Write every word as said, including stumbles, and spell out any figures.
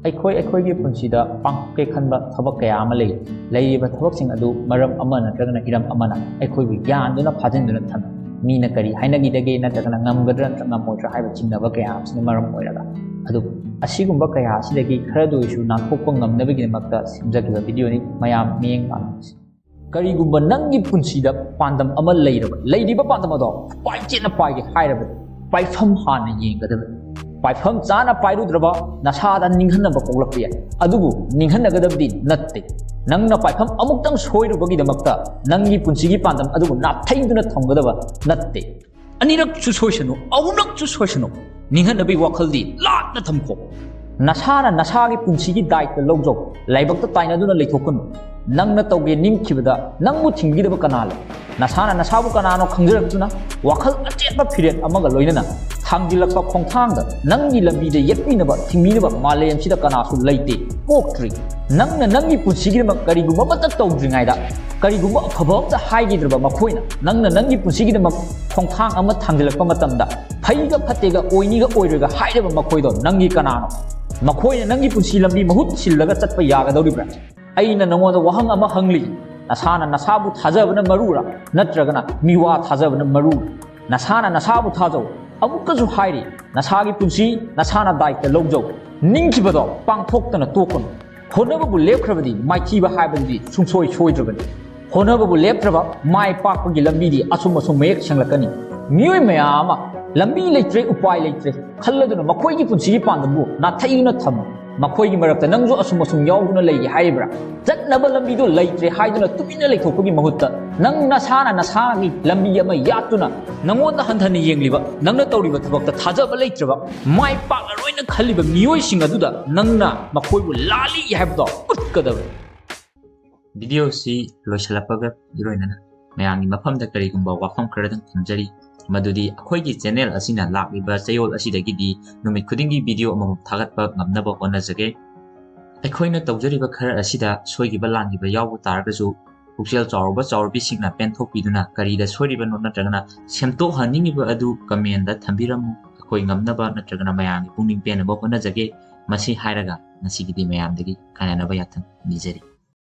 ꯑꯩꯈꯣꯏ ꯑꯩꯈꯣꯏꯒꯤ ꯄꯨꯟꯁꯤꯗ ꯄꯥꯡꯊꯣꯛꯀꯦ ꯈꯟꯕ ꯊꯕꯛ ꯀꯌꯥ ꯑꯃ ꯂꯩ꯫ ꯂꯩꯔꯤꯕ ꯊꯕꯛꯁꯤꯡ ꯑꯗꯨ ꯃꯔꯝ ꯑꯃ ꯅꯠꯇ꯭ꯔꯒꯅ ꯍꯤꯔꯝ ꯑꯃꯅ ꯑꯩꯈꯣꯏꯕꯨ ꯌꯥꯟꯗꯨꯅ ꯐꯥꯖꯤꯟꯗꯨꯅ ꯊꯝꯃꯤ꯫ ꯃꯤꯅ ꯀꯔꯤ ꯍꯥꯏꯅꯈꯤꯗꯒꯦ ꯅꯠꯇ꯭ꯔꯒꯅ ꯉꯝꯒꯗ꯭ꯔꯥ ꯅꯠꯇ꯭ꯔꯒ ꯉꯝꯃꯣꯏꯗ꯭ꯔꯥ ꯍꯥꯏꯕ ꯆꯤꯡꯅꯕ ꯀꯌꯥ ꯑꯁꯤꯅ ꯃꯔꯝ ꯑꯣꯏꯔꯒ, ꯑꯗꯨ ꯑꯁꯤꯒꯨꯝꯕ ꯀꯌꯥ ꯑꯁꯤꯗꯒꯤ ꯈꯔꯗ ꯑꯣꯏꯔꯁꯨ ꯅꯥꯟꯊꯣꯛꯄ ꯉꯝꯅꯕꯒꯤꯗꯃꯛꯇ ꯁꯦꯝꯖꯈꯤꯕ ꯚꯤꯗꯤꯑꯣꯅꯤ꯫ ꯃꯌꯥꯝ ꯃꯤꯠꯌꯦꯡ ꯄꯥꯡꯕꯤꯁꯤ꯫ ꯀꯔꯤꯒꯨꯝꯕ ꯅꯪꯒꯤ ꯄꯨꯟꯁꯤꯗ ꯄꯥꯟꯗꯝ ꯑꯃ ꯂꯩꯔꯕ, ꯂꯩꯔꯤꯕ ꯄꯥꯟꯗꯝ ꯑꯗꯣ ꯄꯥꯏꯆꯦꯠꯅ ꯄꯥꯏꯒꯦ ꯍꯥꯏꯔꯕꯗꯤ ꯄꯥꯏꯐꯝ ꯍꯥꯟꯅ ꯌꯦꯡꯒꯗꯕꯅꯤ꯫ ꯄꯥꯏꯐꯝ ꯆꯥꯅ ꯄꯥꯏꯔꯨꯗ꯭ꯔꯕ ꯅꯁꯥꯗ ꯅꯤꯡꯍꯟꯅꯕ ꯄꯣꯛꯂꯛꯄ ꯌꯥꯏ, ꯑꯗꯨꯕꯨ ꯅꯤꯡꯍꯟꯅꯒꯗꯕꯗꯤ ꯅꯠꯇꯦ꯫ ꯅꯪꯅ ꯄꯥꯏꯐꯝ ꯑꯃꯨꯛꯇꯪ ꯁꯣꯏꯔꯨꯕꯒꯤꯗꯃꯛꯇ ꯅꯪꯒꯤ ꯄꯨꯟꯁꯤꯒꯤ ꯄꯥꯟꯗꯝ ꯑꯗꯨꯕꯨ ꯅꯥꯊꯩꯗꯨꯅ ꯊꯝꯒꯗꯕ ꯅꯠꯇꯦ꯫ ꯑꯅꯤꯔꯛꯁꯨ ꯁꯣꯏꯁꯅꯨ, ꯑꯍꯨꯝꯂꯛꯁꯨ ꯁꯣꯏꯁꯅꯨ, ꯅꯤꯡꯍꯟꯅꯕꯒꯤ ꯋꯥꯈꯜꯗꯤ ꯂꯥꯞꯅ ꯊꯝꯈꯣ꯫ ꯅꯁꯥꯅ ꯅꯁꯥꯒꯤ ꯄꯨꯟꯁꯤꯒꯤ ꯗꯥꯏꯇ ꯂꯧꯖꯧ꯫ ꯂꯥꯏꯕꯛꯇ ꯇꯥꯏꯅꯗꯨꯅ ꯂꯩꯊꯣꯛꯀꯅꯨ꯫ ꯅꯪꯅ ꯇꯧꯒꯦ ꯅꯤꯡꯈꯤꯕꯗ ꯅꯪꯕꯨ ꯊꯤꯡꯕꯤꯗꯕ ꯀꯅꯥ ꯂꯩ? ꯅꯁꯥꯅ ꯅꯁꯥꯕꯨ ꯀꯅꯥꯅꯣ ꯈꯪꯖꯔꯛꯇꯨꯅ ꯋꯥꯈꯜ ꯑꯆꯦꯠꯄ ꯐꯤꯔꯦꯞ ꯑꯃꯒ ꯂꯣꯏꯅꯅ ꯊꯥꯡꯖꯤꯜꯂꯛꯄ ꯈꯣꯡꯊꯥꯡꯗ ꯅꯪꯒꯤ ꯂꯝꯕꯤꯗ ꯌꯦꯠꯄꯤꯅꯕ, ꯊꯤꯡꯕꯤꯅꯕ ꯃꯥꯂꯦꯝꯁꯤꯗ ꯀꯅꯥꯁꯨ ꯂꯩꯇꯦ, ꯄꯣꯛꯇ꯭ꯔꯤ꯫ ꯅꯪꯅ ꯅꯪꯒꯤ ꯄꯨꯟꯁꯤꯒꯤꯗꯃꯛ ꯀꯔꯤꯒꯨꯝꯕ ꯑꯃꯠꯇ ꯇꯧꯗ꯭ꯔꯤꯉꯩꯗ, ꯀꯔꯤꯒꯨꯝꯕ ꯑꯐꯕ ꯑꯃꯠꯇ ꯍꯥꯏꯈꯤꯗ꯭ꯔꯕ ꯃꯈꯣꯏꯅ ꯅꯪꯅ ꯅꯪꯒꯤ ꯄꯨꯟꯁꯤꯒꯤꯗꯃꯛ ꯈꯣꯡꯊꯥꯡ ꯑꯃ ꯊꯥꯡꯖꯤꯜꯂꯛꯄ ꯃꯇꯝꯗ, ꯐꯩꯒ ꯐꯠꯇꯦꯒ, ꯑꯣꯏꯅꯤꯒ ꯑꯣꯏꯔꯣꯏꯒ ꯍꯥꯏꯔꯤꯕ ꯃꯈꯣꯏꯗꯣ ꯅꯪꯒꯤ ꯀꯅꯥꯅꯣ? ꯃꯈꯣꯏꯅ ꯅꯪꯒꯤ ꯄꯨꯟꯁꯤ ꯂꯝꯕꯤ ꯃꯍꯨꯠ ꯁꯤꯜꯂꯒ ꯆꯠꯄ ꯌꯥꯒꯗꯧꯔꯤꯕ꯭ꯔꯥ? ꯑꯩꯅ ꯅꯉꯣꯟꯗ ꯋꯥꯍꯪ ꯑꯃ ꯍꯪꯂꯤ, ꯅꯁꯥꯅ ꯅꯁꯥꯕꯨ ꯊꯥꯖꯕꯅ ꯃꯔꯨꯔꯥ, ꯅꯠꯇ꯭ꯔꯒꯅ ꯃꯤꯋꯥ ꯊꯥꯖꯕꯅ ꯃꯔꯨꯔꯥ? ꯅꯁꯥꯅ ꯅꯁꯥꯕꯨ ꯊꯥꯖꯧ꯫ ꯑꯃꯨꯛꯀꯁꯨ ꯍꯥꯏꯔꯤ, ꯅꯁꯥꯒꯤ ꯄꯨꯟꯁꯤ ꯅꯁꯥꯅ ꯗꯥꯏꯇ ꯂꯧꯖꯧ꯫ ꯅꯤꯡꯈꯤꯕꯗꯣ ꯄꯥꯡꯊꯣꯛꯇꯅ ꯇꯣꯛꯀꯅꯨ꯫ ꯍꯣꯠꯅꯕꯕꯨ ꯂꯦꯞꯈ꯭ꯔꯕꯗꯤ ꯃꯥꯏꯊꯤꯕ ꯍꯥꯏꯕꯗꯨꯗꯤ ꯁꯨꯡꯁꯣꯏ ꯁꯣꯏꯗ꯭ꯔꯕꯅꯤ꯫ ꯍꯣꯠꯅꯕꯕꯨ ꯂꯦꯞꯇ꯭ꯔꯕ ꯃꯥꯏ ꯄꯥꯛꯄꯒꯤ ꯂꯝꯕꯤꯗꯤ ꯑꯁꯨꯝ ꯑꯁꯨꯝ ꯃꯌꯦꯛ ꯁꯦꯡꯂꯛꯀꯅꯤ꯫ ꯃꯤꯑꯣꯏ ꯃꯌꯥꯝ ꯑꯃ ꯂꯝꯕꯤ ꯂꯩꯇ꯭ꯔꯦ, ꯎꯄꯥꯏ ꯂꯩꯇ꯭ꯔꯦ ꯈꯜꯂꯗꯨꯅ ꯃꯈꯣꯏꯒꯤ ꯄꯨꯟꯁꯤꯒꯤ ꯄꯥꯟꯗꯝꯕꯨ ꯅꯥꯊꯩꯗꯨꯅ ꯊꯝꯃꯤ꯫ ꯃꯈꯣꯏꯒꯤ ꯃꯔꯛꯇ ꯅꯪꯁꯨ ꯑꯁꯨꯝ ꯑꯁꯨꯝ ꯌꯥꯎꯗꯨꯅ ꯂꯩꯒꯦ ꯍꯥꯏꯔꯤꯕ꯭ꯔꯥ? ꯆꯠꯅꯕ ꯂꯝꯕꯤꯗꯨ ꯂꯩꯇ꯭ꯔꯦ ꯍꯥꯏꯗꯨꯅ ꯇꯨꯃꯤꯟꯅ ꯂꯩꯊꯣꯛꯄꯒꯤ ꯃꯍꯨꯠꯇ, ꯅꯪ ꯅꯁꯥꯅ ꯅꯁꯥꯒꯤ ꯂꯝꯕꯤ ꯑꯃ ꯌꯥꯠꯇꯨꯅ, ꯅꯪꯉꯣꯟꯗ ꯍꯟꯊꯅ ꯌꯦꯡꯂꯤꯕ, ꯅꯪꯅ ꯇꯧꯔꯤꯕ ꯊꯕꯛꯇ ꯊꯥꯖꯕ ꯂꯩꯇ꯭ꯔꯕ, ꯃꯥꯏ ꯄꯥꯛꯂꯔꯣꯏꯅ ꯈꯜꯂꯤꯕ ꯃꯤꯑꯣꯏꯁꯤꯡ ꯑꯗꯨꯗ ꯅꯪꯅ ꯃꯈꯣꯏꯕꯨ ꯂꯥꯜꯂꯤ ꯍꯥꯏꯕꯗꯣ ꯎꯠꯀꯗꯕꯅꯤ꯫ ꯚꯤꯗꯤꯑꯣꯁꯤ ꯂꯣꯏꯁꯤꯜꯂꯛꯄꯒ ꯏꯔꯣꯏꯅꯅ ꯃꯌꯥꯝꯒꯤ ꯃꯐꯝꯗ ꯀꯔꯤꯒꯨꯝꯕ ꯋꯥꯐꯝ ꯈꯔꯗꯪ ꯊꯝꯖꯔꯤ, ꯃꯗꯨꯗꯤ ꯑꯩꯈꯣꯏꯒꯤ ꯆꯦꯅꯦꯜ ꯑꯁꯤꯅ ꯂꯥꯛꯂꯤꯕ ꯆꯌꯣꯜ ꯑꯁꯤꯗꯒꯤꯗꯤ ꯅꯨꯃꯤꯠ ꯈꯨꯗꯤꯡꯒꯤ ꯚꯤꯗꯤꯑꯣ ꯑꯃꯃꯝ ꯊꯥꯒꯠꯄ ꯉꯝꯅꯕ ꯍꯣꯠꯅꯖꯒꯦ꯫ ꯑꯩꯈꯣꯏꯅ ꯇꯧꯖꯔꯤꯕ ꯈꯔ ꯑꯁꯤꯗ ꯁꯣꯏꯈꯤꯕ ꯂꯥꯟꯈꯤꯕ ꯌꯥꯎꯕ ꯇꯥꯔꯒꯁꯨ, ꯄꯨꯛꯆꯦꯜ ꯆꯥꯎꯔꯕ ꯆꯥꯎꯔꯕꯤꯁꯤꯡꯅ ꯄꯦꯟꯊꯣꯛꯄꯤꯗꯨꯅ ꯀꯔꯤꯗ ꯁꯣꯏꯔꯤꯕꯅꯣ ꯅꯠꯇ꯭ꯔꯒꯅ ꯁꯦꯝꯗꯣꯛꯍꯟꯅꯤꯡꯉꯤꯕ ꯑꯗꯨ ꯀꯃꯦꯟꯗ ꯊꯝꯕꯤꯔꯝꯃꯨ꯫ ꯑꯩꯈꯣꯏ ꯉꯝꯅꯕ ꯅꯠꯇ꯭ꯔꯒꯅ ꯃꯌꯥꯝꯒꯤ ꯄꯨꯛꯅꯤꯡ ꯄꯦꯟꯅꯕ ꯍꯣꯠꯅꯖꯒꯦ꯫ ꯃꯁꯤ ꯍꯥꯏꯔꯒ ꯉꯁꯤꯒꯤꯗꯤ ꯃꯌꯥꯝꯗꯒꯤ ꯀꯥꯏꯅꯅꯕ ꯌꯥꯊꯪ ꯅꯤꯖꯔꯤ꯫